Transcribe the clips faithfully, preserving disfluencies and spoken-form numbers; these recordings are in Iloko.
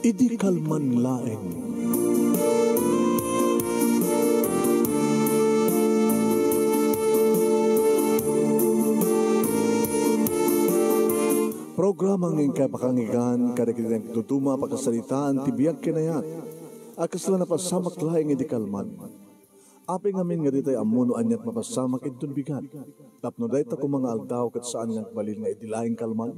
Idi kalman laeng. Programa nga inkay pakanggan kadagiti nagtutuma a pakasaritaan ti biag ken ayat a kasla napasamak laeng idi kalman. Apay ngamin nga ditay ammo no aniat mapasamak inton bigat, tapno dayta koma nga aldaw ket saan nga agbalin nga idi laeng kalman?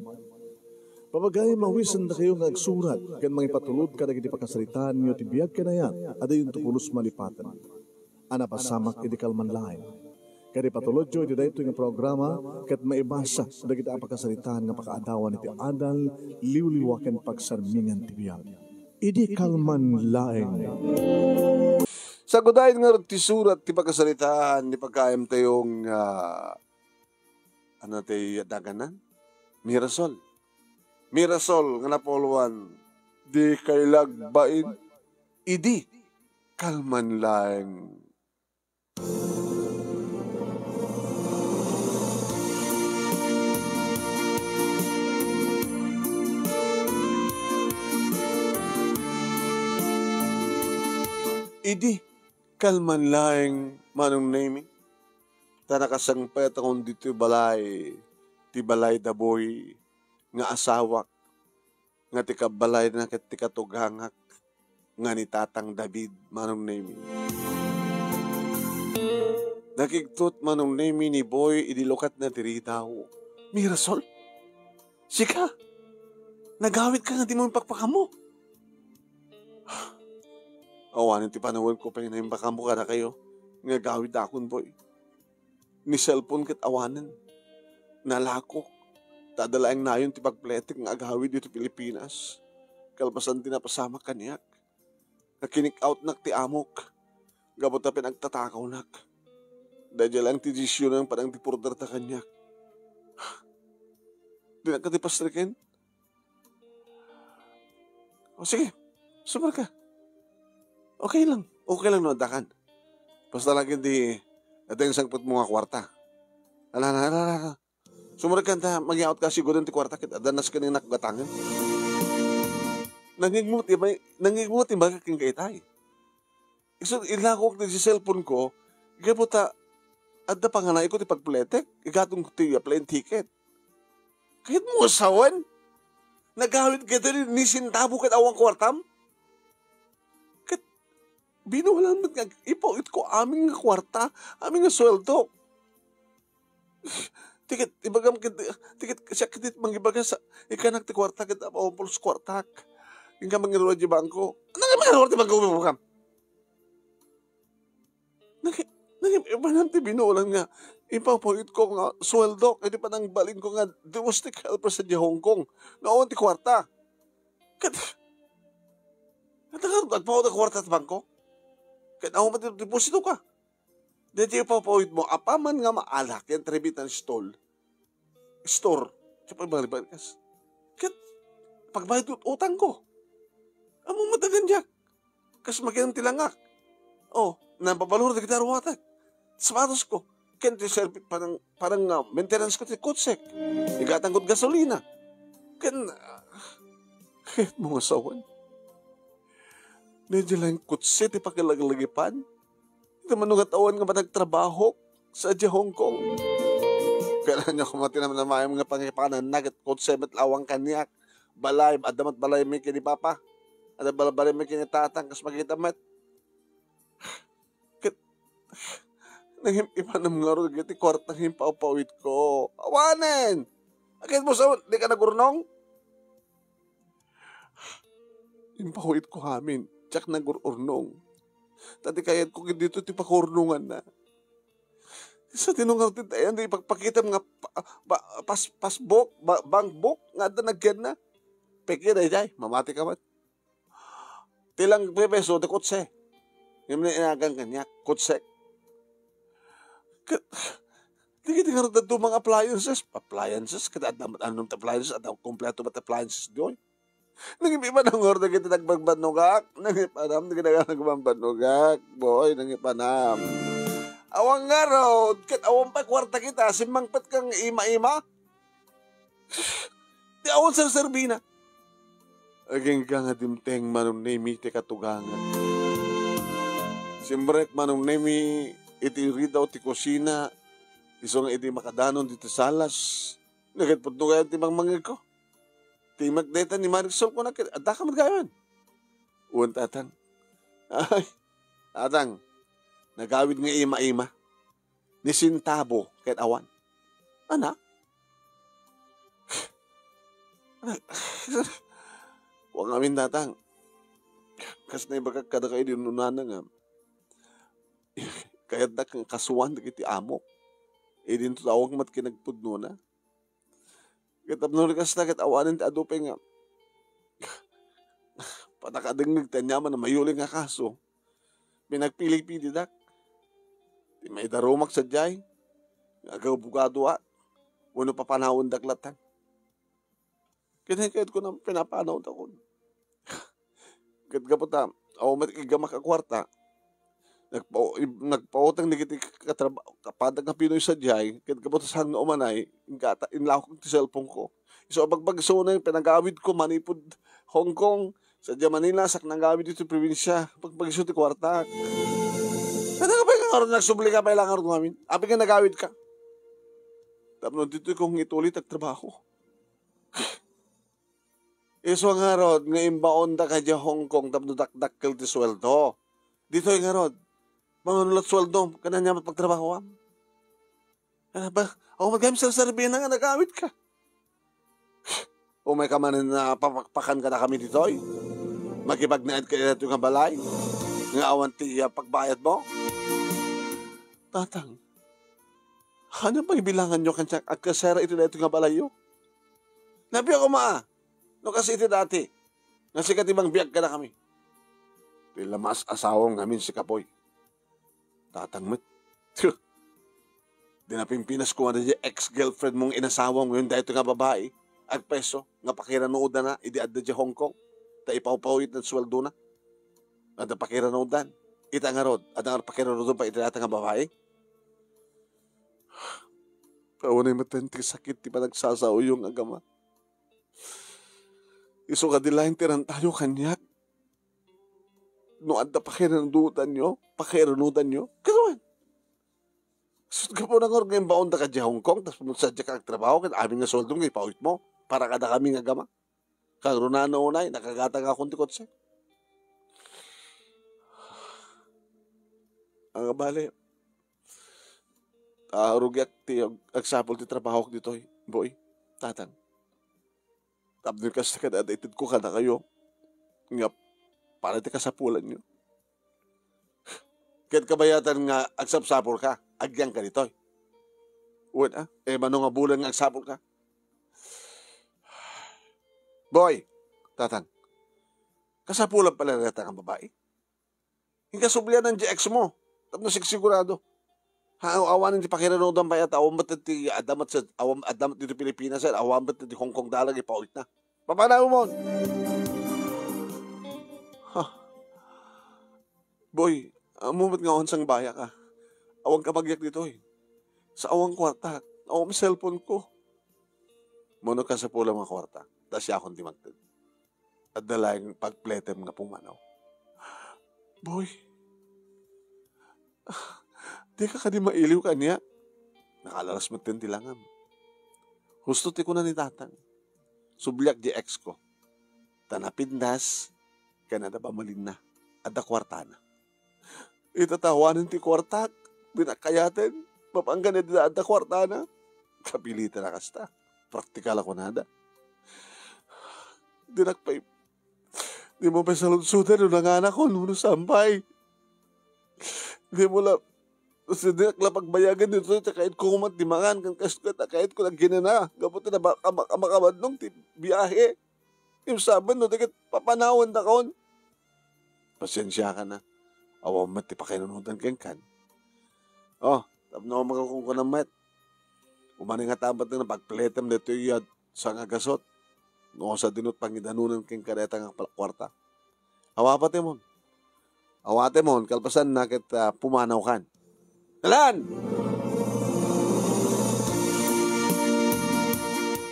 Papagayam, awisendakayo nga agsurat ken mangipatulod kadagiti pakasaritaanyo ti biag ken ayat a diyonto pulos malipaten a napasamak idi kalman laeng. Ket ipatulodyo iti daytoy nga programa ket maibasa dagiti a pakasaritaan nga pakaadawan iti adal, liwliwa ken pagsarmingan ti biag. Idi kalman laeng. Sagudayen ngarud ti surat ti pakasaritaan ni pagayamtayo nga, ano ti daganan? Mirasol. Mirasol nga napuluan, di kay lagbain, idi kalman laeng. Idi kalman laeng, Manong Nemi, ta nakasangpetakon ditoy balay, ti balay da Boy nga asawak, nga ti kabalayna ket ti katugangak nga ni Tatang David, Manong Nemi. Nakigtot, Manong Nemi, ni Boy idi lukatna ti ridaw. Mirasol? Sika? Nagawidka nga dimo impakpakammo? Awanen ti panawenko pay nga naimbakamo kadakayo nga agawidakon, Boy. Ni cellphone ket awanen. Nalakok. Ta adda laeng nayon ti pagpletek nga agawid ditoy Pilipinas. Kalpasan ti napasamak kaniak. Nakinik-outnak ti amok. Gapu ta pinagtatakawnak. Daydiay laeng ti desisyon nga panangdeportarda kaniak. Dinak ti pastriken. O sige, sumar ka. Okay lang. Okay lang no addakan. Basta lagi di, adda yung sangpet mo nga kwarta. Ala na, ala na. Sumar ka ta, mag-out ka siguro ti kwarta, kit adda nas kanina gatangan. Nangigmut, iba, nangigmut, iba ka king kaitay. Isu, ilakok ti cellphone ko, gapu ta, adda panganay ko ti pagpletek, igatong ko ti plane ticket. Kahit mo asawan, nagawid ka dali ni sintabo ket awan kwartam. Ket binulan met nga ipawit ko amin nga kwarta, amin nga sueldo. Tiket, ibagam ket, tiket, siya ket mangibaga sa, ikanak ti kwarta ket apapulos kwartak. Inka mangiruar di bangko. Ano nga mangiruar di bangko, ibagam? Nagi-, nagim-ibanan ti binulan nga ipapawit ko nga sueldo, iti panangbalin ko nga domestic helper sa di Hong Kong. Nga awan ti kwarta. Ket, ket nga agpawit a kwarta ti bangko. Ket awan ti deposito ka. Daydi ipapawit mo, apaman nga maalak yan, remittance tool. Store. Ket pagbalibalikas. Ket pagbayad ut-, utang ko. Amo madagan diak. Kas makinan ti langak. Oh, nababalor dagiti aruatak. Sapatos ko. Ken ti serbi-, parang, parang, ah, maintenance ko ti kotsek. Igatang ko gasolina. Ken, ah, ket mo nga sawen. Daydi lang kotse ti pakilaglagipan. Iti mano nga tawen nga panagtrabahok sa idiay Hong Kong. Kailangan niya kumatinam na mayam nga pangipananna ket kotse met lawang kaniak. Balay, adda met balay mi ken ni Papa. Adda bal-, balay mi ken ni Tatang, kas makita met. Ket, nangim-imanam ngarud iti kuarta nga impawpawit ko. Awanen! Agayat mo sa, di ka nagurnong? Impawit ko amin, diak nagur-urnong. Ta ti kayat ko ket dito ti pakurungan na. Sa tinungar ti tayan, di ipagpakitam nga pa-, pa-, pas-, passbook, ba-, bank book, nga adda nagyan na. Peke daydiay, mamati ka man. Ti lang peso, ti kotse. Yung inagan kanya, kotse. Ka-, Dagiti ngarud dadduma nga appliances, appliances, ket adda met annom ti appliances, adda kompleto met appliances diay. Nangipanam ngarud dagiti nagbambannogak, nangipanam dagiti nagbambannogak, boy, nangipanam. Awan ngarud, ket awan pay kuarta kita, simmangpet kang ima-ima. Ti awan serserbina. Agingga nga dimteng Manong Nemi ti katugangan. Simrek Manong Nemi iti ridaw ti kusina, isu nga idi makadanon ditoy salas, nagatpudno gayon ti mangmangegko. Timek dayta ni Marisol, kunak, adda ka met gayon? Wen, Tatang. Ay, Tatang, nagawid nga ima-ima. Ni sentabo ket awan. Ana? Kunak ngamin, Tatang, kas naibagak kadakayo idi ununana nga kayatdak nga kasuan dagiti amok. Idinto awag met kinagpudnona. Ket tapno kasta, ket awanen ti adu pay nga panakadengngeg ti aniaman a mayuling a kaso. Pinagpilipilidak ti maidarumak sadiay nga agabugadoak wenno papanawendak latta. Ket kayatko nga pinapanawdakon. Ket gapu ta awan met iggamak a kuarta, nagpa-, nagpautang dagiti katraba-, kapadak nga Pinoy sadiay, ket gapu ta saan nga umanay, ingkata, inlawak ti cellphone ko. Isu a pagpagsuno, pinagawidko manipud Hong Kong, sadiay Manila, sak nagawid iti probinsia, pagpagsu ti kuartak. Kada ka pay nga ngarud, nagsubli ka pay lang ngarud ngamin. Apay nga nagawid ka? Tapno ditoy kong ituloy ti agtrabaho. Isu ngarud nga imbaonda ka idiay Hong Kong tapno dakdakkel ti sueldo. Ditoy ngarud, mangano lat sueldom, ken ania met pagtrabahoam? Ano ba? Awan met gayam serserbina nga nagawid ka. Umay ka manen a papakpakan kadakami ditoy? Makipagnaed ka ditoy nga balay? Nga awan ti, ah, pagbayadmo? Tatang, ania pay bilanganyo ken siak agkasera iti daytoy nga balayyo? Nabiag koma, no kas iti dati, nga sika ti mangbiag kadakami. Ti lamas asawam ngamin si Kapoy. Tatang met. Di napimpinas koma daydiay ex-girlfriend mo nga inasawam ngayon daytoy nga babai. Agpeso nga pakiranudana idi adda idiay Hong Kong. Ta ipawpawitna ti sueldona. Adda pakiranudan. Ita ngarud, adda ngarud pakiranudan pay iti dayta nga babai. Awan met ti sakit ti panagsasaoyo nga agama. Isu kadi laeng ti rantayo kaniak. No adda pakiranudanyo, pakiranudanyo. Kaduan. Sus, gapu na ngarud nga imbaonda ka idiay Hong Kong, tapno sadiay ka agtrabaho, ket amin nga sueldom nga ipawitmo para kadakami nga agama. Kagrunana unay, nakagatangakon ti kotse. Ania bale, ah, rugiak ti ag-, agsapul ti trabahok ditoy, boy, tatang. Tapno kasta, kada itedko kadakayo nga para ti kasapulanyo. Ket kabayatan nga agsapsapulka, agyangka ditoy. Wen, ah, e, mano nga bulan nga agsapulka? Boy, tatang, kasapulan pay la dayta nga babai? Inka sublianan ti ex mo, tapno sigsigurado. Ha, awanen ti pakiranudan pay a tao, awan met ti adda met sa, awan, adda met ditoy Pilipinas, awan met ti Hong Kong dollar ipawitna. Papanawem? Ha? Boy, ammom met nga awan sangbaya ka. Awan kabagiak ditoy. Sa awan kuarta, awan cellphone ko. Mano kasapulam nga kuarta, ta siakon ti magted. Adda laeng pagpletem nga pumanaw. Boy, dika kadi mailiw kaniak? Nakalalas metten ti langam. Husto ti kuna ni tatang. Subliak di ex ko. Ta napintas, ken adda pamalinna. Adda kuartana. Ita ta awanen ti kuartak, dinak kayaten, mapangan iti adda kuartana. Kapilitan a kasta. Praktikal a kunada. Dinak pay, dimo pay saludsodan no nanganakon, no saan pay. Dimo la, dinak la pagbayagan ditoy, ta kayatko met ti mangan, ken kas-, ket kayatko la aginana, gapu ta naba-, ama-, amakabannong ti biahe. Ngem saben no di ket papanawendakon. Pasiensiakan a. Awan met ti pakainunotan kenkan. Oh, tapno makakunkunam met. Umanay nga tabat nga pagpletem ditoy a sangagasut. No, sa dinut pangidanonan kenka dayta nga pal-, kuarta. Awa patemon. Awatemon, kalpasanna ket, ah, pumanawkan. Kalan!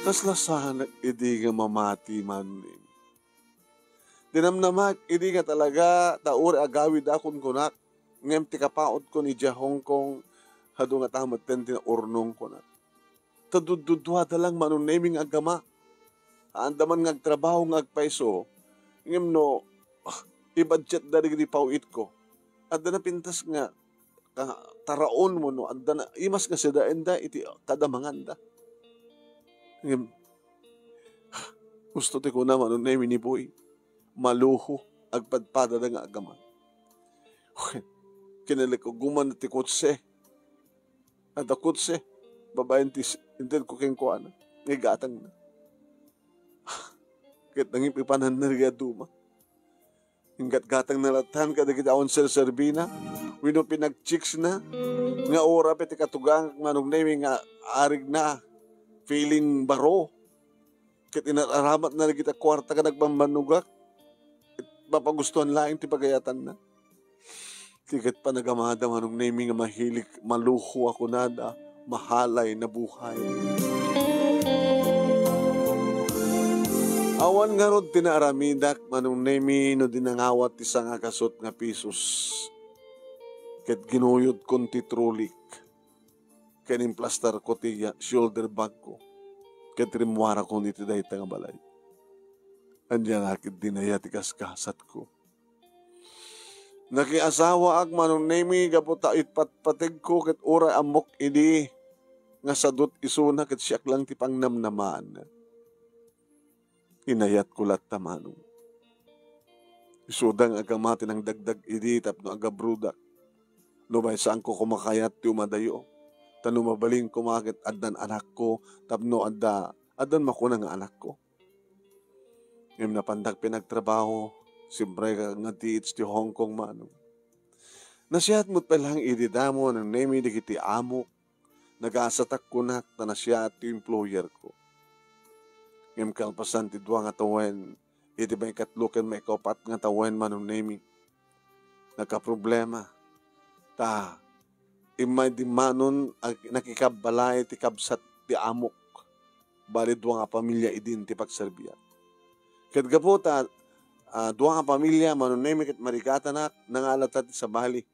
Kasla saanak idi nga mamati manen. Dinamnamak idi nga talaga ta uray agawid a kunkunak, ngem ti kapaotko idiay Hong Kong, adu ngata metten ti naurnong kunak. Ta dudduduada lang Manong Nemi nga agama. Haanda man nga agtrabaho nga agpayso, ngem no, ah, ibudgetda dagiti paw-itko, adda napintas nga ka-, taraon wenno adda na, imas nga sadaenda iti kadamanganda. Ngem, gusto ti kuna Manong Nemi ni Boy, maluho, agpadpadada nga agama. Kinalikuguman ti kotse. Adda kotse, babaen ti s-, intedko kenkuana, nga igatangna. Ket nangipipananna dagiti dadduma. Inggatgatangna latta kadagiti awan serserbina, wenno pinagchicksna, nga uray pay ti katugangak Manong Nemi nga arigna, feeling baro. Ket inar-aramatna dagiti kuarta ken agbammannogak, ket mapagustuan laeng ti pagayatanna. Ket panagamada Manong Nemi nga mahilig, maluho a kunada, mahalay, nabuhay. Awan ngarud ti naaramidak Manong Nemi no di nangawat ti sangakasut nga pisos. Ket ginuyodkon ti trolley ken implastarko ti ya-, shoulder bagko, ket rimmuarakon iti dayta nga balay. Ania la ket dinaya ti kaskasatko. Nakiasawaak Manong Nemi gapu ta ipatpategko ket uray ammok idi nga sadut isuna ket siak lang ti pangnamnamaan. Inayatko latta, Manong. Isuda nga agama ti nangdagdag idi tapno agabrodak. No maysaanko koma kayat ti umadayo, ta no mabalin koma ket addan anakko tapno adda, addan makuna nga anakko. Ngem napandak pinagtrabaho, siempre nga D H ti Hong Kong, Manong. Nasiat met pay laeng idi damo Manong Nemi dagiti amok, nagasatak kunak ta nasiat ti employerko. Ngem kalpasan ti dua nga tawen, iti maikatlo ken maikaupat nga tawen Manong Nemi, nagkaproblema. Ta immay dimmanon ag-, nakikabbalay ti kabsat ti amok. Bali, dua nga pamilia idin ti pagserbiak. Ket gapu ta, ah, dua nga pamilia, Manong Nemi ket marigatanak, nangalata ti sabali.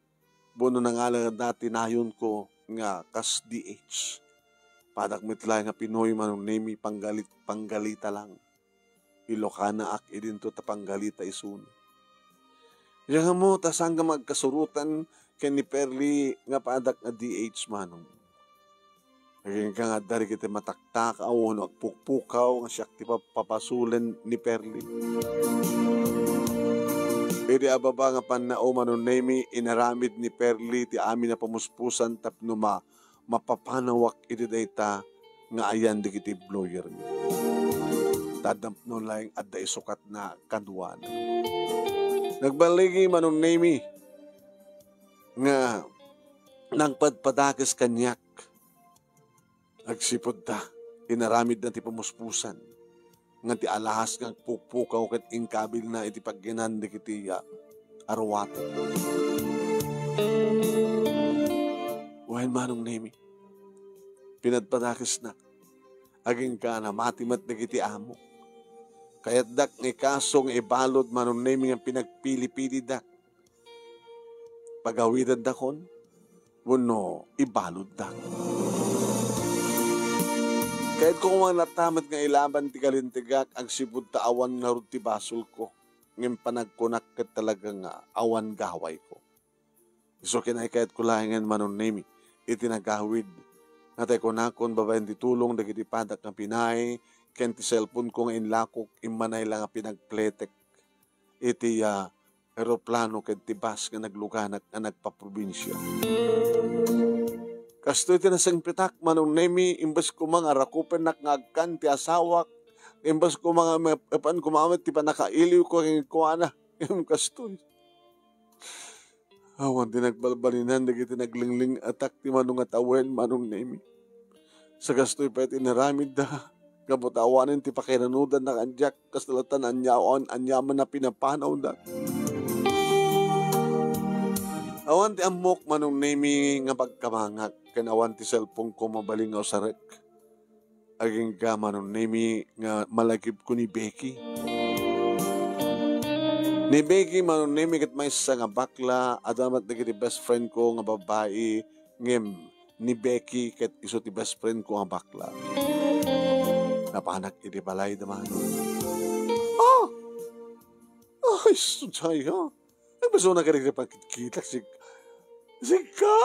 Wenno nangalada ti nayonko nga kas D H. Padak met laeng nga Pinoy Manong Nemi, panggalit-, panggalita lang. Ilokanaak idinto ta panggalita isuna. Diak ammo ta saan nga agkasurotan ken ni Perli nga padak nga D H, Manong. Agingga nga adda dagiti mataktakaw wenno agpukpukaw nga siak ti pap-, papasolen ni Perli. Idi ababa nga pannao Manong Nemi, inaramid ni Perli ti amin a pamuspusan tapno ma-, mapapanawak iti dayta nga ayan dagiti employermi. Ta tapno laeng adda isukatna kaduana. Nagballigi Manong Nemi nga nagpadpadakes kaniak. Agsipud ta, inaramidna ti pamuspusan nga ti alahas nga agpukpukaw ket inkabilna iti pagyanan dagiti, ah, aruaten. Wen, Manong Nemi, pinadpadakesnak, agingga namati met dagiti amok. Kayatdak nga ikaso nga ibalud, Manong Nemi, nga pinagpili-pilidak. Pagawidendakon wenno ibaluddak. Kayatko koma latta met nga ilaban ti kalintegak agsipud ta awan ngarud ti basolko, ngem panagkunak ket talaga nga awan gawayko. Isu ken ay kayatko laengen Manong Nemi iti nagawid nga tay kunakon babaen ti tulong dagiti padak nga pinaay ken ti cellphone ko nga inlakok immanay la nga pinagpletek iti, ah, eroplano ken ti bus nga nagluganak nga nagpaprobinsia. Kastoy ti nasingpetak, Manong Nemi, imbes koma nga rakupennak nga agkan ti asawak, imbes koma nga map-, apan koma met ti pannakailiwko kenkuana. Ngem kastoy. Awan ti nagbalbalinan dagiti naglingling-atak ti mano nga tawen, Manong Nemi. Sagastoy pay ti inaramidda, gapu ta awanen ti pakiranudanna kadiak, kasta latta nga aniaman, aniaman a pinapanawda. Awan ti ammok, Manong Nemi, nga pagkamangak, ken awan ti cellphone ko mabalin nga usarek. Agingga, Manong Nemi, nga malagipko ni Becky. Ni Becky, Mano Nemi, ket maysa nga bakla, adda met dagiti best friend ko nga babai, ngem ni Becky ket isu ti best friend ko nga bakla. Napanak iti balay da Mano. Ah! Ay, sudaya. Nagbasona ka rin pakitkitak, sik-, sika?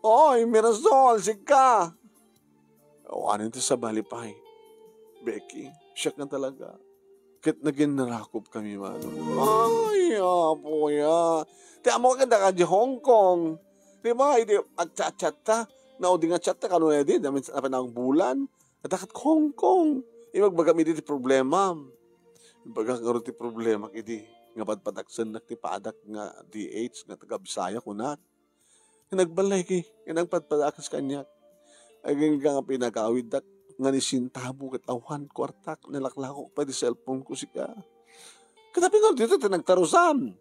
Oy, Mirasol, sika! Awanen ti sabali pay. Becky, siak nga talaga. Ket naginnarakop kami, Mano. Ay, apo ya. Ti amo ka da ka di Hong Kong. Di ba, idi agchat-chat ta. Naudi nga chat ta, kanunay di, dami sa panahon bulan. Adda ket Hong Kong. Imagbagam idi ti problema. Imbagak ngarud ti problema idi nga padpadaksennak ti padak nga D H nga taga Bisaya kunak. Nagbalay ki, nga nagpadpadakas kaniak. Agingga nga pinagawiddak nga ni sintabo ket awan kuartak, nalaklakok pay ti cellphone ko sika. Ket apay ngarud ditoy ti nagtarusam?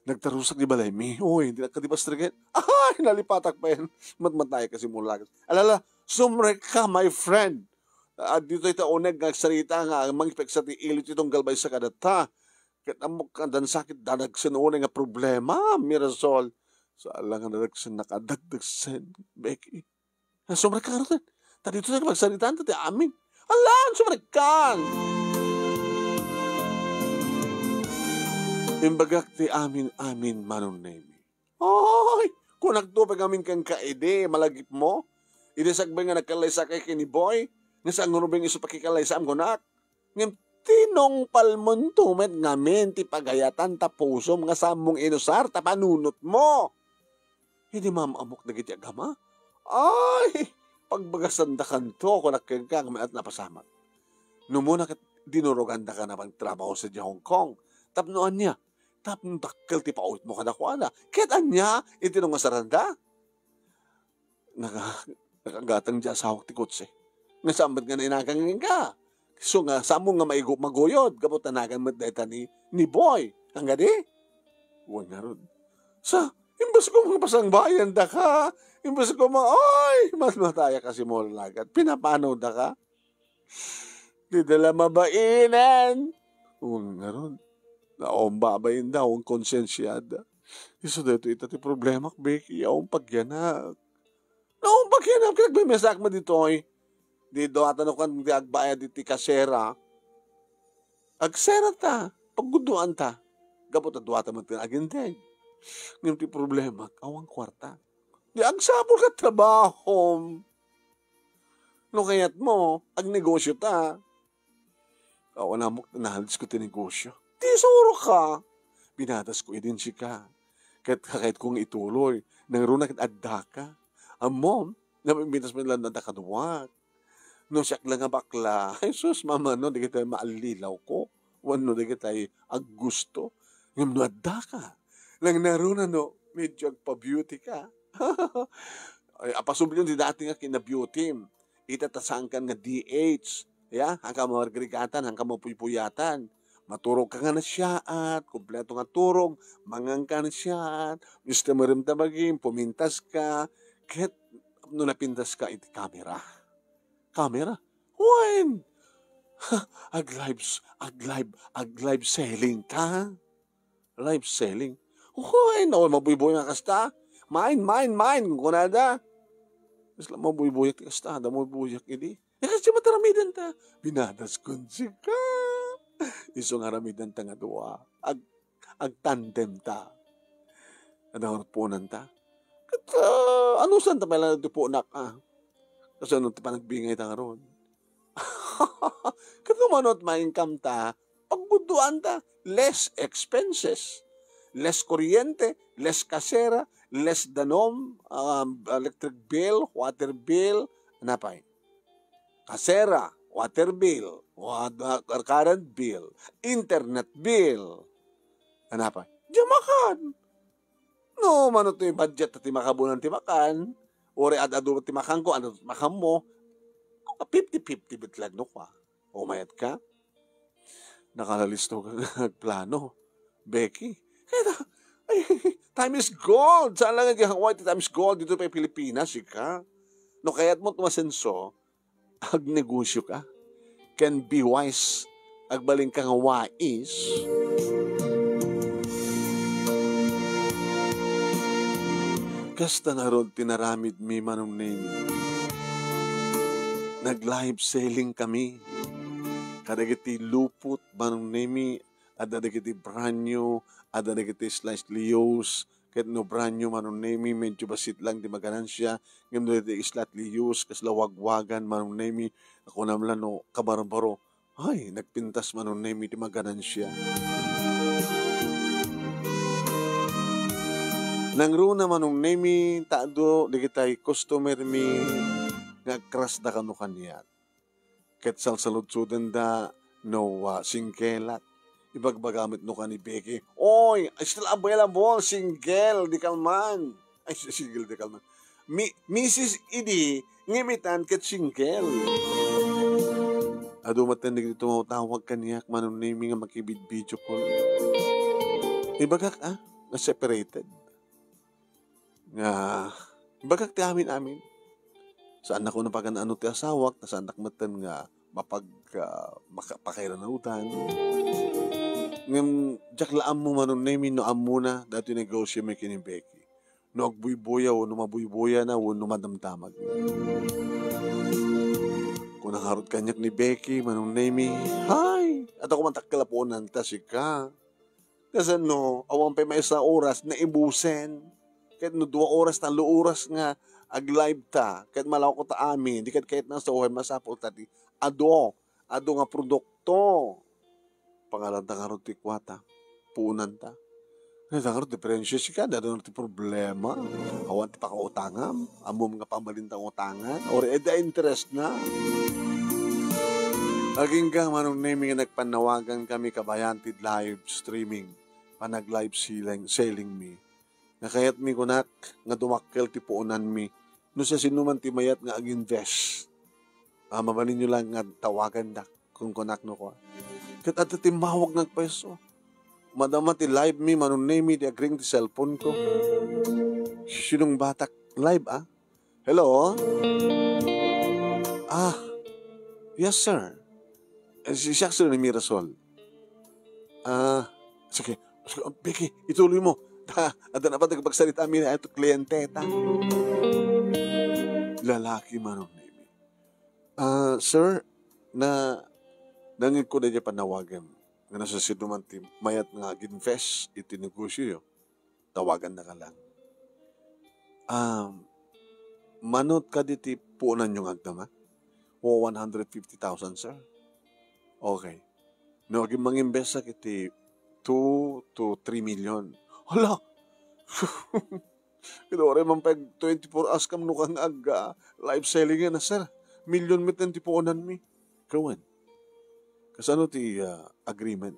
Nagtarusak di balaymi. Uy, di nakadipastriket. Ay, nalipatak pay. Matmatay kasi mulagas. Alala, sumrek ka, my friend. Ah, ditoy ta uneg nga agsarita nga mangipeksa ti ilit itong galbay sa kadatta. Ket ammok nga dan sakit danagsen unay nga problema, Mirasol. Sa ala nga danagsen nakadagdagsen, Becky. Ah, sumrek ka ngarud. Ta ditoy ta magsaritaan ta ti amin. Alan, sumrek ka! Imbagak ti amin-amin, Mano Nemi. Ay, kunakto pay ngamin kenka idi, malagipmo. Idi sakbay nga nagkallaysakay ken ni Boy, nga saan nga rubing isu pakikallaysam kunak. Ngem tinungpalmonto met ngamin ti pagayatan ta pusom nga sammong inusar ta panunotmo. Idi maam-amok dagiti agama, ay, pagbagasandakanto, kunak kenka, nga mayat napasamak. Numuna ket dinurogandaka na pagtrabaho sadiay Hong Kong. Tapno ania? Tapno dakkel ti paawitmo kadakuada. Ket ania iti no nga saranda? Naka-, nakagatang ti asawak ti kotse. Nga saan met nga nainagan kenka? So nga, saan mo nga maigo-, maguyod? Gapu ta nagan met dayta ni, ni Boy. Ang gadi? Wen ngarud. Sa, imbes ko nga pasangbayandaka, imbes ko ma-, ay, mas mataya kasi mo lagat. Pinapanawdaka? Dida la mabainen. Wen ngarud. Naon babain da, wen konsensiada. Isu daytoy ita ti problemak, Becky, awan pagyanak. Naon pagyanak, ket agmemesak met ditoy. Di duatan no kan ti agbayad iti kasera. Agsera ta, pagguduan ta. Gapu ta duatan met ti aginteg. Ngem ti problemak, awan kuarta. Di agsapul ka trabahom. No kayat mo, agnegosyo ta. Awan amok, nahaldis ko ti negosyo. Ti isuro ka. Binatas ko idin sika. Ket kakayat ko nga ituloy. Nangruna ket addaka. Ammom, namimitas man lang na kaduak. No siak lang nga bakla, ay sus, mamano, dagiti maallilaw ko. Wenno dagiti aggusto. Ngem no addaka, nangnaruna no, medyo agpa-beauty ka. Ay, apasubli ti dati nga kina-beauty. Ita ta saankan nga D H. Ya, hanka marigatan, hanka mapuy-puyatan. Maturog ka nga nasiaat, kompleto nga turog, mangan ka nasiaat, mister Marim Tabagim, pumintas ka, ket no napintas ka iti kamera. Kamera? Wen! Ag-live, ag-live, ag-live selling ta. Live selling. Hoy, no, mabuybuy nga kasta. Mine, mine, mine, kunada. Isla mabuybuyak ti kasta, da mabuybuyak idi. Ya, kasi mataramiden ta. Binatas kun sika. Isu nga aramiden ta nga dua. Ag-, agtandem ta. Ano nga punan ta? Ket, ah, ano saan ta pala ti punak, ah? Kasi ano ti panagbingay ta nga ron? Ket no manot ma-income ta, pagguduan ta, less expenses. Less kuryente, less kasera, less danom, um, electric bill, water bill, napay. Kasera, water bill, wa-, current bill, internet bill. Napay. Diay makan. No, mano ti budget ti makabunan ti makan, uray ad-adu ti makanko, adu ti makanmo, fifty fifty bitlag no kwa. Umayat ka? Nakalalisto ka nga agplano. Becky, kaya, ay, time is gold. Saan lang nga Hawaii ti time is gold? Dito pa Pilipinas, ika. No, kayat mo tumasenso, agnegosyo ka. Can be wise. Agbalin ka nga wais. Kasta ngarud ti naramidmi, Manong Nemi. Nag-live selling kami. Kadagiti lupot, Manong Nemi, adda dagiti brand new, adda dagiti slice Leos, ket no brand new, Manong Nemi, medyo bassit lang ti maganansia, ngem no dagiti slice Leos, kasla wagwagan, Manong Nemi, kunam la no kabarbaro, ay, nagpintas, Manong Nemi, ti maganansia. Nangruna, Manong Nemi, ta adu dagitay customer mi nga agkrasda kano kaniak. Ket salsaludsodenda no, ah, singkelak. Ibagbaga met no kani Becky, "Oy, still available, single, di kalman." Ay, si-, single, di kalman. Mi-, Missus Idi, ngimitan ket single. Adu met dagiti tumawtawag kaniak, Manong Nemi, nga makibid-video call. Ibagak, ah, nga separated. Nga, ibagak ti amin-amin. Saannako napagan-ano ti asawak, ta saannak metten nga mapag-, ah, maka-, pakairanutan. Ngem, diak la ammo, Manong Nemi, no ammona, datoy negosyo mi ken ni Becky. No agbuybuya, wenno mabuybuyana, wenno madamdamag. Kuna ngarud kaniak ni Becky, Manong Nemi, "Hay, adda ko man dakkel a puonanta sika." Kasano, awan pay maysa a oras, naibusen. Ket no dua oras, tallo oras nga ag-live ta, ket malawko ta amin, di ket kayatna sa uhay, masapul ta ti adu, adu nga produkto. Pangalanta ngarud ti kuata, puonanta. Kayatna ngarud, diferensya sika, dada ti problema. Awan ti pakautangam, ammom nga pammalinta utangan, or adda interest na. Agingga, Manong Nemi, nga nagpannawagan kami kabayan ti live streaming, panag-live selling, selling mi. Nga kayatmi kunak nga dumakkel ti puonanmi. No siasinoman ti mayat nga ag-invest, ah, mabalinyo lang nga tawagandak, kunkunak no kua. Ket adda timmawag nga agpayso. Madama ti live mi, Manong Nemi, di agring ti cellphone ko. Sinong batak live, ah? Hello? Ah, yes, sir. Eh, si, siak, sir, ni Mirasol. Ah, sige. Sige, Becky, ituloy mo. Ta, adda na pa ti pagsarita mi, ay, to kliyente ta. Lalaki, Manong Nemi. Ah, sir, na, nangeg ko daydiay pannawagem. Nga no siasinoman ti mayat nga ag-invest iti negosyoyo, tawagannaka lang. Um, mano kadi ti puonanyo nga agdama? O, one hundred fifty thousand, sir. Okay. No, agin manginvest iti two to three million. Hala! Ket uray man pay twenty-four hours kam no kang ag, ah, live selling yan, sir. Million met ti puonanmi. Kawan. Kasano ti, ah, agreement?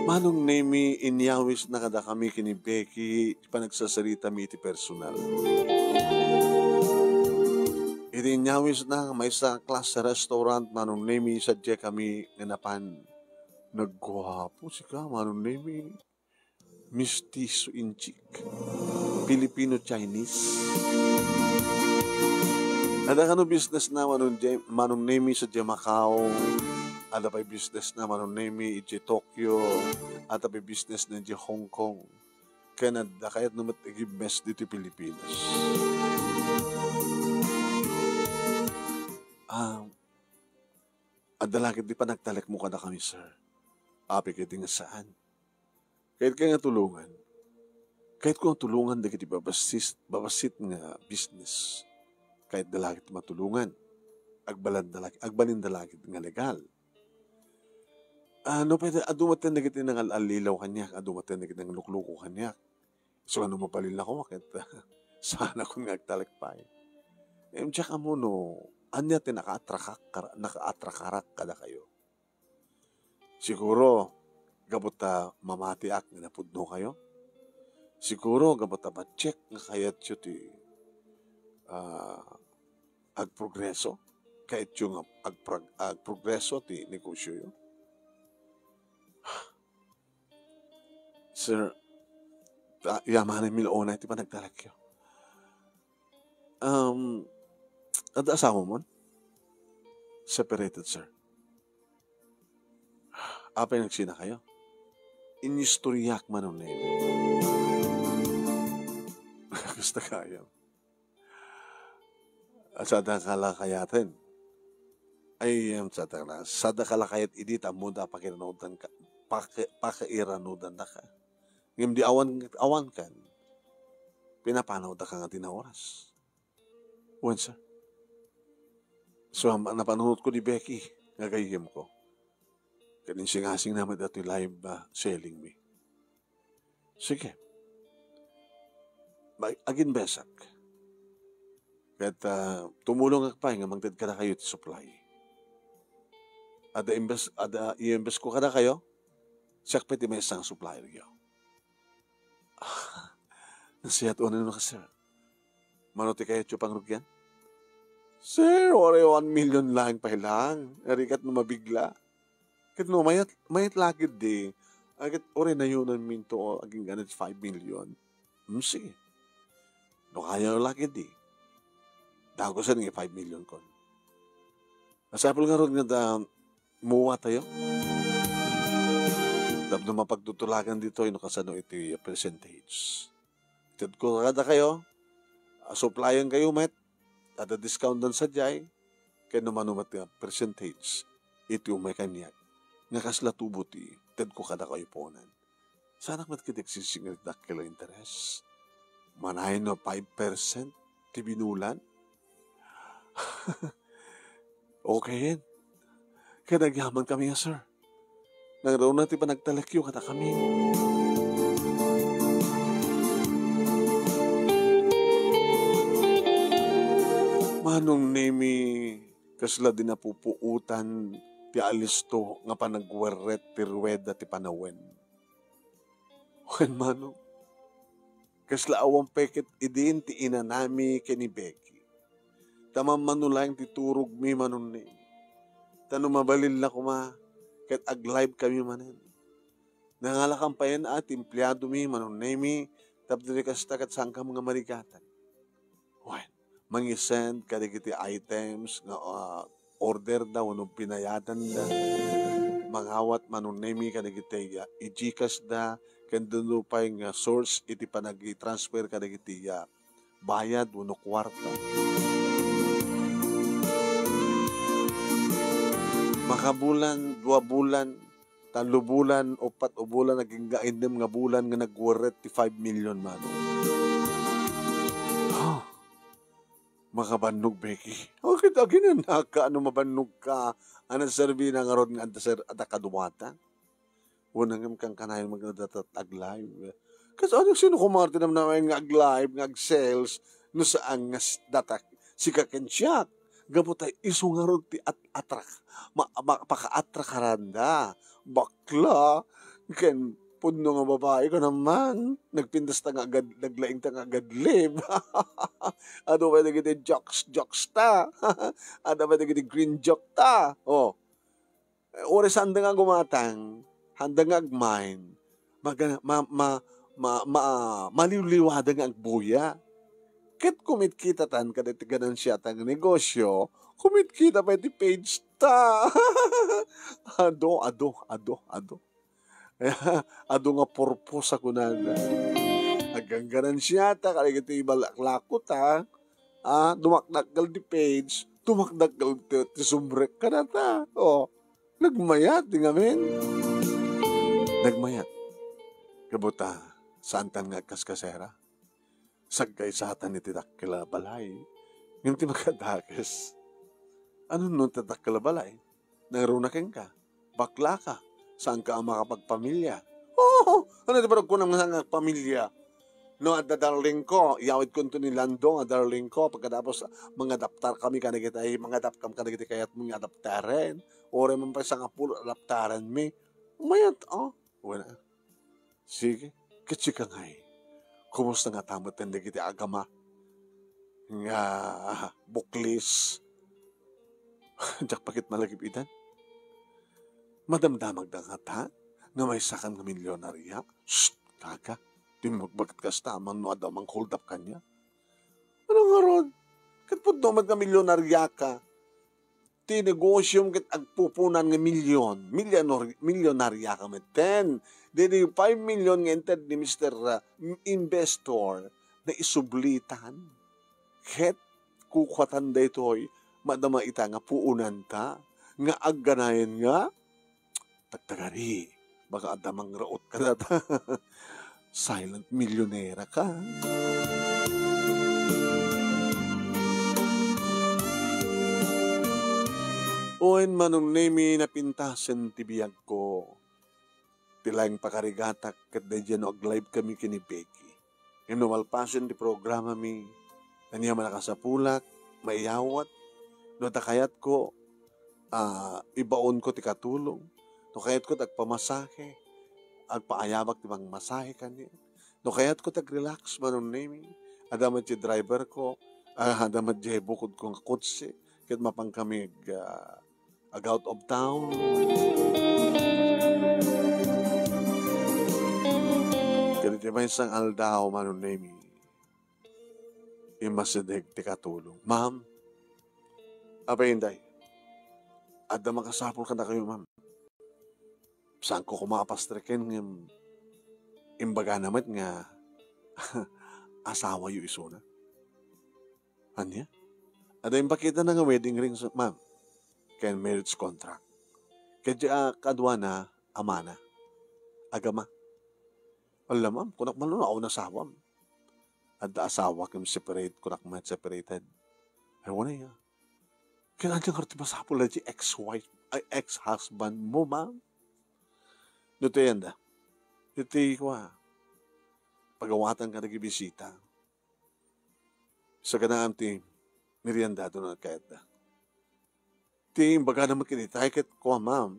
Manong Nemi, inyawisna kadakami ken ni Becky ti panagsasaritami iti personal. Iti inyawisna, maysa a class a restaurant, Manong Nemi, sadiay kami nga napan. Nagguapo sika, Manong Nemi. Mistiso in chick. Filipino-Chinese. Adda kano business na Manong Je-, Manong Nemi sa Macau. Adda pay business na Manong Nemi iti Tokyo. Adda pay business na iti Hong Kong. Ken adda kayat no met ag-invest ditoy Pilipinas. Ah, adda la ketdi panagtalekmo kadakami, sir. Apay ketdi nga saan. Kayatko nga tulongan. Kayatko nga tulongan dagiti babassit, babassit nga business. Kayatda la ketdi matulongan. Agbalinda la, agbalinda la ketdi nga legal. Ah, no pwede, adu met dagiti nangal-allilaw kaniak, adu met dagiti nanglukluko kaniak. So, no mabalinko, ket saanakon nga agtalek pay. Em, diak ammo no ania ti nakaatrakak-, nakaattrakarak kadakayo. Siguro, gapu ta mamatiak nga napudnokayo. Siguro, gapu ta patiek nga kayatyo ti, ah, agprogreso. Kayatyo nga agprog-, agprogreso ti negosyoyo. Sir, ta-, yamanenmi la unay ti panagtalekyo. Um, adda asawamon? Separated, sir. Apay nagsinakayo? inistoriak, Manong Nemi. Kasta kayam. At sada kalakayaten. Ay, em, sada kala-, sada kalakayat idi ta ammoda pakiranudan ka, paki-, pakiranudan ka. Ngem di awan, awan kan, pinapanawda ka nga di na oras. Wen, sir. So, am-, napanunot ko ni Becky, nga gayyem ko. Ket insingasing naman datoy live, ah, selling mi. Sige. Mag-, aginbesak. Ket, ah, tumulongak pay nga mangted kadakayo ti supply. Adda imbes, adda i-invest ko kadakayo, siak pay ti maysa nga supplieryo. Ah, nasiat unan no, sir. Mano ti kayatyo pangrugian? Sir, uray one million lang pay lang. Rigat no mabigla. Ket no, mayat, mayat la ketdi. Aket uray nayonanminto agingga ti five million. Hmm, sige. No kaya la ketdi. Dagusen nga five million kon. Masapul ngarud nga da, muwatayo. Tapno mapagtutulagan ditoy no kasano iti percentage. Itedko kadakayo, a, supplyan kayo met, adda discountdan sadiay, ken no mano met nga percentage iti umay kaniak, nga kasla tubo ti tedko kadakayo puonan. Saanak met ketdi agsisingir dakkel a interes. Manay no five percent ti binulan? Okay. Ket agyaman kami nga, sir. Nangruna ti panagtalekyo kadakami. Manong Nemi, kasla di napupuotan ti alisto nga panagwerret ti rueda ti panawen. Wen, Manong, kasla awan pay ket idin ti inanami ken ni Becky. Ta mammano laeng ti turogmi, Manong Nemi. Ta no mabalin la koma, ket ag-live kami manen. Nangalakan payen a ti empleadomi, Manong Nemi, tapno di kasta ket saankam nga marigatan. Wen, mangisend kadagiti items nga, ah, orderda wenno pinayadanda. Mangawat, Manong Nemi, kadagiti, ah, i-GCash da, ken duno pay nga source iti panagi-transfer kadagiti, ah, bayad wenno kuarta. Makabulan, dua bulan, tallo bulan, uppat a bulan, agingga innem nga bulan nga nagwerret ti five million, Manong. Ah, makabannog, Becky. Akin, akin a naka, ano, mabannogka? Ano, serbi na ngarud nga adda, sir, adda kaduatan? Wen, ngem kankanayon met nga data ag-live. Kas ano, sino koma ti namnamaen nga ag-live, nga ag-sales, no saan nga s-, data sika ken siak? Gapu ta isu ngarud ti at-, atrak-, ma-, ma-, pakaattrakaranda. Bakla, ken pudno nga babai ko naman. Nagpintas ta nga agad-, naglaing ta nga agadlib. Adu pay dagiti jokes, jokes ta. Adu pay dagiti green joke ta. Oh. Uray sanda nga gumatang, handa nga agmain, maga-, ma-, ma-, ma-, ma-, maliwliwada nga agbuya. Ket kumitkitatan kadagiti ganansiata nga negosyo, kumitkita pay ti page ta. Adu, adu, adu, adu. Adu nga purpose a kunana. Agganganansiata kadagiti balaklakota, ah, dumakdakkel ti page, dumakdakkel ti, ti sumrek kadata. Oh, nagmayat ti ngamin. Nagmayat. Gapu ta, saantan nga agkaskasera. Saggaysatan iti dakkel a balay. Ngem ti makadakes, ano no ti dakkel a balay? Nangruna kenka, bakla ka, saanka a makapagpamilya. Oo, ano ti panagkunam nga saanka agpamilya? No adda darling ko, iyawidko inton ni Lando nga darling ko, pagkatapos mangadaptar kami kadagiti, ay, mangadap kam kadagiti kayatmo nga adaptaren. Uray man pay sangapulo adaptaren mi. Mayat, oh. Wala. Sige, ket sika ngay, kumusta ngata met dagiti agama nga buklis? Diak pa ket malagip-idan. Madamdamagda ngata nga maysakan nga milyonaria? Shh! Kaga, dimmugbaket kasta, mano adda mangkuldap kaniak? Ano ngarud? Ket pudno met nga milyonariaka. ti negosiom ket agpupunan nga milyon, milyonor-, milyonarya ka metten. Daydi five million nga inted ni Mister, ah, investor, naisublitan. Ket kukuatan daytoy, madama ita nga puonanta, nga agganayen nga tagtagari. Baka adda mangraot kadata. Silent millionaire ka. Wen, Manong Nemi, napintasen ti biagko. Ti laeng pakarigatak ket daydiay no ag-live kami ken ni Becky. Ngem no malpasen ti programami, ania man a kasapulak, maiyawat, no ta kayatko, ah, ibaonko ti katulong, no kayatko ti agpamasahe, agpaayabak ti mangmasahe kaniak, no kayatko ti ag-relax, Manong Nemi, adda met ti driverko, ah, adda met ti bukodko nga kotse, ket mapankami ag, ah, ag-out of town. Ket iti maysa nga aldaw, Manong Nemi, immasideg ti katulong. Ma'am, apay, Inday, adda makasapul kadakayo, ma'am. Saanko koma a pastreken ngem imbagana met nga asawayo isuna. Ania? Adda impakitana nga wedding rings, ma'am, ken marriage contract. Ket diay a kaduana, amana. Agama. Ala, ma'am, kunak man no, awan asawam. Adda asawa ken separate, kunak met separated. Ay, wala ya. Ket ania ngarud ti masapul daydi ex-wife, ay, ex-husband mo, ma'am? No ti anda. Iti, kua, pagawatan ka dagiti bisita. Saganaam ti merienda no kayatda. Ti imbagana met ket itay ket kua, ma'am,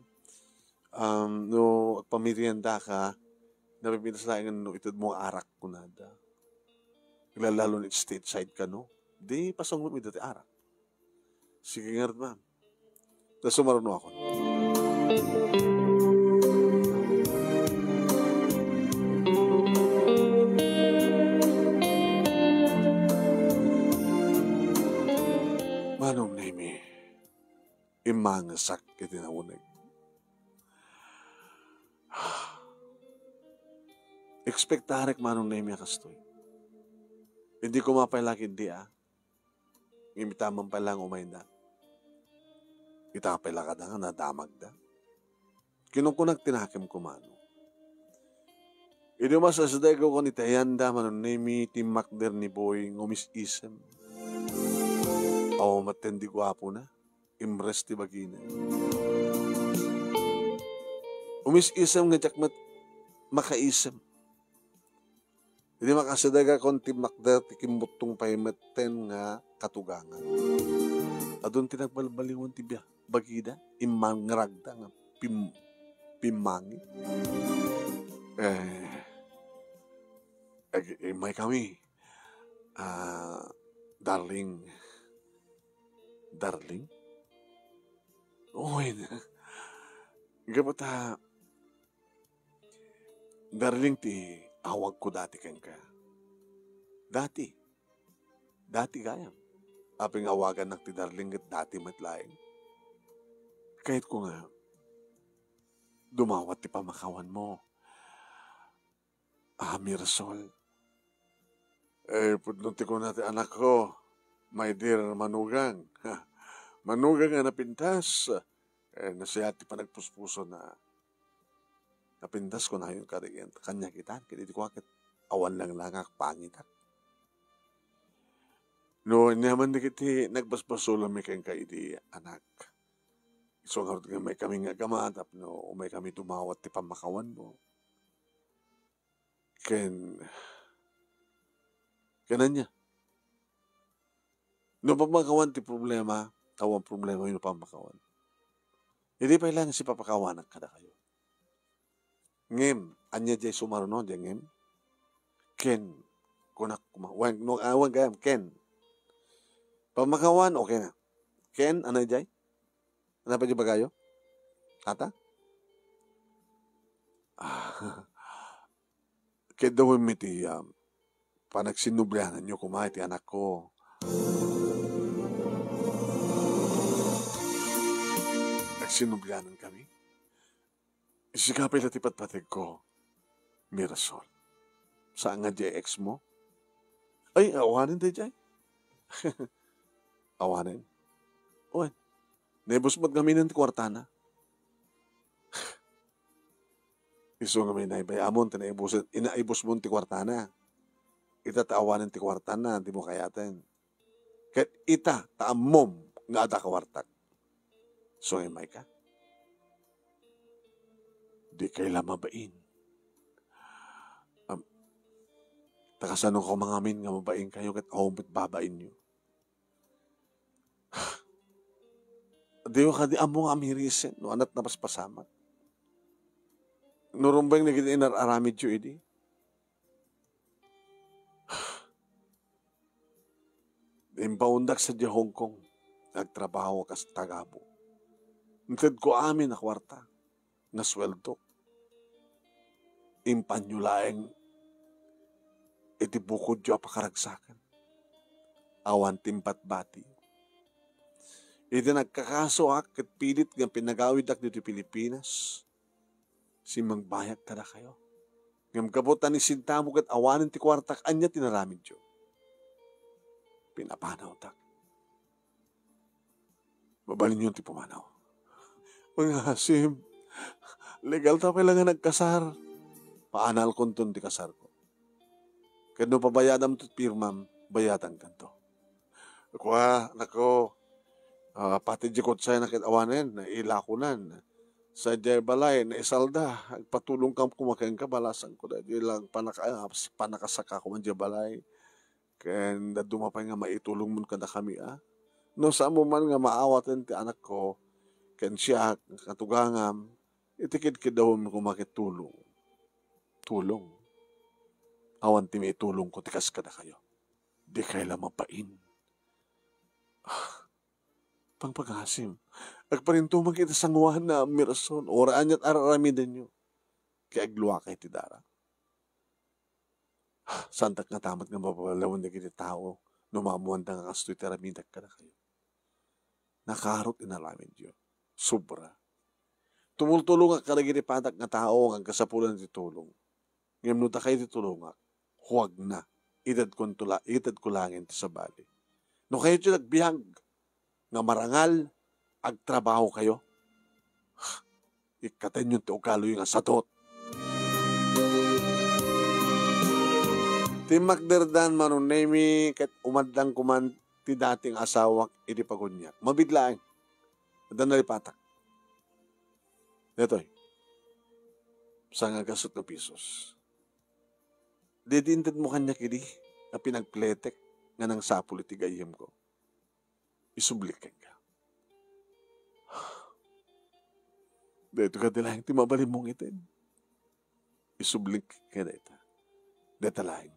um, no agpamerienda ka, napipintas laeng no ited mo arak kunada. Lalalo no iti state side ka, no? Di pasungo mi dati arak. Sige ngarud, ma'am. Ta sumaruno akon. Manong Nemi, immangesak iti nauneg. Ekspektarek, Manong Nemi, a kastoy. Hindi ko mapay lagi di, ah. Ngem ita man pay la nga umayda. Ita pay la kada nga nadamagda. Kinunkunak ti nakemko, Manong. Idi umas-asidegko ken itay anda, Manong Nemi, timmakder ni Boy nga umis-isem. Awan metten di guapona, imres ti bagina. Umis-isem nga diak met makaisem. Idi makasidegakon, timmakder ti kimbuttong pay metten nga katugangan. Adun ti nagbalbaliwan ti bia-, bagida, immangragda nga pim-, pimmangi. Eh, ag-, immay kami. Ah, darling. Darling? Uy, gapu ta, darling ti awagko dati kenka. Dati. Dati gayam. Apay nga awagannak ti darling ket dati met laeng. Kayatko nga dumawat ti pamakawanmo. Ah, Mirasol. Eh, pudno ti kuna ti anakko, my dear manugang. Manugang a napintas. Eh, nasayaat ti panagpuspusona. Napintas kunayon kadi ken kaniak itan, ket idi kua ket awan langlangak, pangitak. No, ania man dagiti nagbasbasolmi kenka idi, anak. Isu ngarud nga umaykami nga agama tapno umaykami dumawat ti pammakawanmo. Ken, ken ania? No pammakawan ti problema, awan problema no pammakawan. Idi pay laeng sipapakawanak kadakayo. Ngem, ania diay sumaruno, diay ngem? Ken, kunak kuma-, wen, no, ah, wen gayam, ken. Pammakawan, okay na. Ken, ano diay? Ano pa di bagayo? Ata? Ah, ket dawem iti, ah, panagsinnubliananyo koma iti anakko. Sinublianan kami. Sika pay la ti patpategko, Mirasol. Saan nga diay ex mo? Ay, awanen daydiay. Awanen? Wen, naibus met ngamin ti kuartana. Isu ngamin naibay-amon ti naibus, inaibusmon ti kuartana. Ita ta awanen ti kuartana, dimo kayaten. Ket ita ta ammom nga adda kuartak. Isu nga immayka. Dikay la mabain. Am, ta kasano koma ngamin nga mabainkayo ket awan met babainyo? Diyo kadi ammo nga amirisen no ania't napaspasamak? No rumbeng dagiti inar-aramidyo idi? Impaundak sadiay Hong Kong. Agtrabaho kas tagabu. Intedko amin a kuarta nga sueldo. Impanyo laeng iti bukodyo a pakaragsakan. Awan ti imbatbati. Iti nagkakasoak ket pilit nga pinagawidak ditoy Pilipinas, simmangbayak kadakayo. Ngem gapu ta ni sentimo ket awanen ti kuartak, ania ti inaramidyo? Pinapanawtak. Mabalinyon ti pumanaw. Mangasim, legal ta pay la nga nagkasar. Paanalkonton ti kasarko. Ket no pabayadam ti pirmam, bayadankanto. Kua, nako, ah, pati di kutsay na ket awanen, nailakonan. Sadiay balay, naisalda, agpatulongkam koma kenka, balasanko daydi lang panaka-, panakasaka koma diay balay. Ken dadduma pay nga maitulongmon kadakami, a? No saan mo man nga maawaten ti anakko, ken siak, katugangam, iti kidkiddawem koma ket tulong. Tulong. Awan ti maitulongko ti kas kadakayo. Dikay la mabain. Ah, pangpagasim. Agparintumang iti sangoanna, Mirasol. Uray ania't ar-aramidenyo. Kay agluakay ti dara. Saandak ngata met nga mababalawen dagiti tao no maammoanda nga kastoy ti aramidak kadakayo. Nakaaro ti inaramidyo. Sobra. Tumultulongak kadagiti padak nga tao nga agkasapulan ti tulong. Ngem no dakay ti tulongak, huagna. Itedkonto la-, itedko laeng ti sabali. No kayatyo agbiag nga marangal, agtrabahokayo. Ikkatenyon ti ugalyo nga sadot. Timmakderdan, Manong Nemy, ket umaddang koman ti dati nga asawak idi paguniak. Mabiit laeng. Adda nalipatak. Daytoy. Sangagasut nga pisos. Daydi intedmo kaniak idi a pinagpletek nga nangsapul iti gayyemko. Isublik kenka. Daytoy kadi laeng ti mabalinmo nga ited. Isublik kenka dayta. Dayta laeng.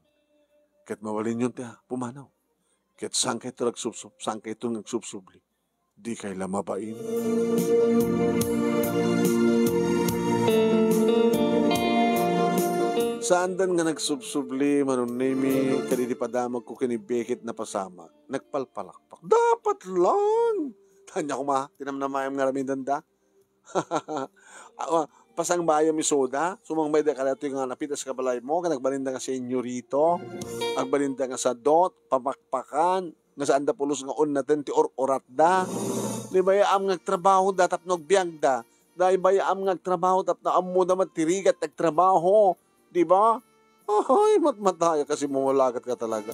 Ket mabalinyon ti, a, pumanaw. Ket saankayto agsubsub-, saankayto nga agsubsubli. Dikay la mabain. Saandan nga nagsubsubli, Manong Nemy, kadidi padamagko ken ni Becky ti napasamak. Nagpalpalakpak. Dapat lang! Ania koma, ti namnamaem nga aramidenda. Awa, pasangbaem isuda, sumangbaeda kadaytoy nga napitas ka balaymo, ken agbalinda nga senyorito, agbalinda nga sadot, papakpakan, nga saanda pulos nga unnaten ti ur-uratda. Di bayaam nga agtrabahoda tapno agbiagda. Di bayaam nga agtrabaho tapno ammoda met ti rigat ti agtrabaho. Di ba? Ay, matmatayo kasi mumulagat ka talaga.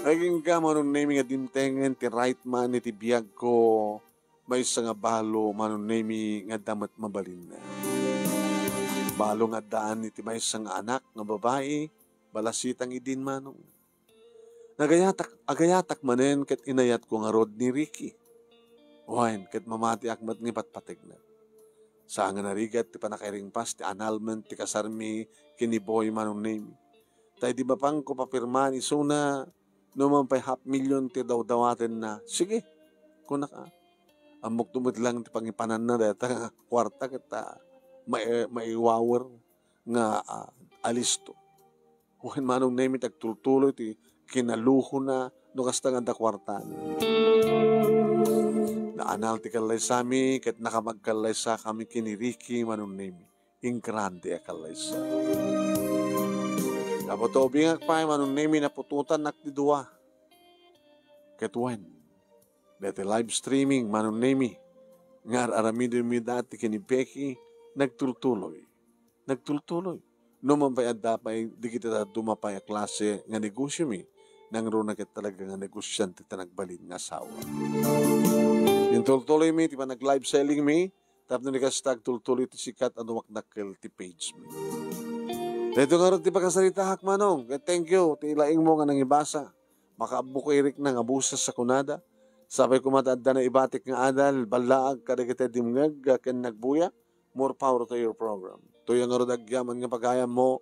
Agingga, Manong Nemy, nga dimtengen ti right man iti biagko. Maysa nga balo, Manong Nemy, nga adda met mabalinna. Balo nga addaan iti maysa nga anak nga babai, balasitang idin, Manong. Nagayatak, agayatak manen ket inayatko ngarud ni Ricky. Wen, ket mamatiak met nga ipatpategna. Saan nga narigat ti pannakairingpas ti annulment ti kasarmi ken ni Boy, Manong Nemy. Ta idi mapangko papirmaan isuna, no man pay half million ti dawdawatenna, sige, kunak, a. Ammokto met lang ti pangipananna dayta nga kuarta ket ta mai-, maiwawer nga, a, alisto. Wen, Manong Nemy, ti agtultuloy ti kinaluhona no kasta nga adda kuartana. Naanal ti kallaysami ket nakapagkallaysakami ken ni Ricky Manong Nemi. Ingrande a kallaysa. Gapu ta ubingak pay, Manong Nemi, naputotannak ti dua. Ket wen, daytoy live streaming, Manong Nemi, nga ar-aramidenmi dati ken ni Becky, nagtultuloy. Nagtultuloy. No man pay adda pay dagiti dadduma pay a klase nga negosiomi, nangruna ket talaga nga negosiante ti nagbalin nga asawa. Intultuloymi ti panag-live sellingmi, tapno ni kasta agtultuloy ti sikat a dumakdakkel ti pagemi. Daytoy ngarud ti pakasaritaak, Manong. Ket thank you ti laingmo nga nangibasa. Makaabbuko irikna nga boses a kunada. Sapay koma ta adda naibatik nga adal, ballaag kadagiti dimngeg ken nagbuya. More power to your program. Toy ngarud agyaman nga pagayammo,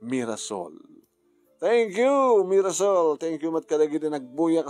Mirasol. Thank you, Mirasol. Thank you met kadagiti nagbuya